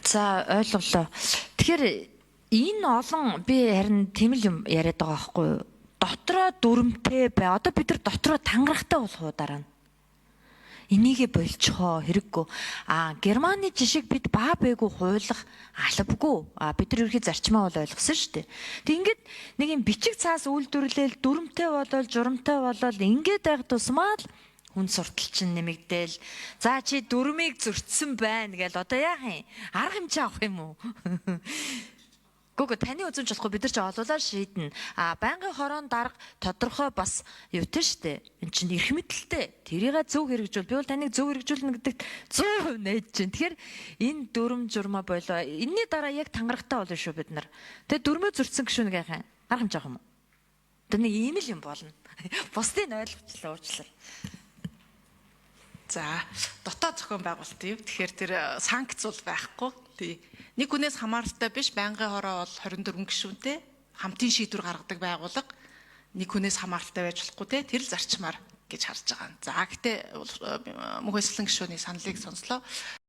За, ойлголоо. Тэгэхээр энэ олон би харин тийм л юм яриад байгаа байхгүй юу? Дотроо дүрмтэй бай. Одоо бид нар дотроо тангарахтай болох уу дараа нь? Энийгээ болчихоо хэрэггүй. А Германы жишээг бид баа бээгүү хуулах албагүй. А бид нар ерөнхий зарчмаа бол ойлгосон шүү дээ. Тэг ингээд нэг юм бичиг цаас үйлдвэрлээл, дүрмтэй болол, журамтай болол, ингээд байх тусмаа л хүн суртал чинь нэмэгдээл. За, чи дүрмийг зөрчсөн байна гээл одоо яах юм? Арга хэмжээ авах юм уу? Гүг таны үзэмж болохгүй, бид нар ч олуулаар шийднэ. А байнгын хорон дарга тодорхой бас юутай штэ. Эн чинь эрх мэдэлтэй. Тэрийг зөв хэрэгжүүл. Би бол таныг зөв хэрэгжүүлнэ гэдэгт 100% найдаж чинь. Тэгэхээр энэ дүрм журмаа болоо. Энийний дараа яг тангарахтай болно шүү бид нар. Тэгээ дүрмөө зөрчсөн гişүн гэх юм. Арга хэмжээ авах юм уу? Одоо нэг ийм л юм болно. Бусдыг ойлгочлаа, уучлаарай. За, дотоод зохион байгуулалт юм. Тэгэхээр тэр санкц бол байхгүй. Тий. Нэг хүнээс хамааралтай биш, байнгын хороо бол 24 гишүүнтэй хамтын шийдвэр гаргадаг байгууллага, нэг хүнээс хамааралтай байж болохгүй те, тэр л зарчмаар гэж харж байгаа. За, гэхдээ мөнхөслөн гишүүний саналыг сонслоо.